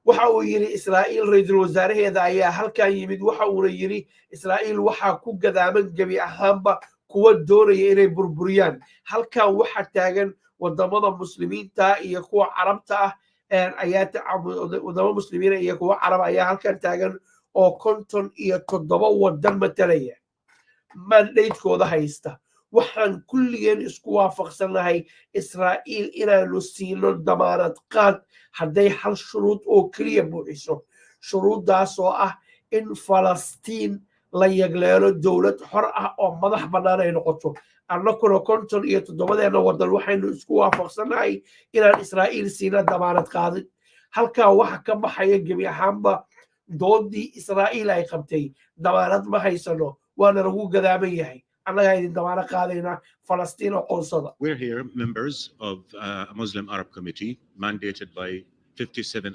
Waxa uu yidhi Israa'iil ra-iisul wasaaraheeda ayaa halkan yimid. Waxa uuna yidhi Israa'iil waxaa ku gadaaman gebi ahaanba kuwa doonaya inay burburiyaan. Halkan waxaa taagan wadamada Muslimiinta iyo kuwa Carabta ah ayaa, wadamo Muslimiina iyo kuwa Carab ayaa halkan taagan oo 57 wadan matalaya, mandatekooda haysta. Waxaan kulligeen isku waafaqsannahay Israa'iil inaanu siino damaanad qaad hadday hal shuruud oo keliya buuxiso, shuruuddaas oo ah in Falastiin la yagleelo dowlad xor ah oo madax bannaan ay noqoto. Annakuna 57-deenna waddan waxaynu isku waafaqsannahay inaan Israa'iil siino damaanad qaadin. Halkaa waxa ka baxaya gebi ahaanba doodii Israa'iil ay qabtay: damaanad ma haysano, waana lagu gadaaman yahay. Annagaa idin damaano qaadayna, Falastiin aqoonsada. We're here, members of a Muslim Arab committee mandated by 57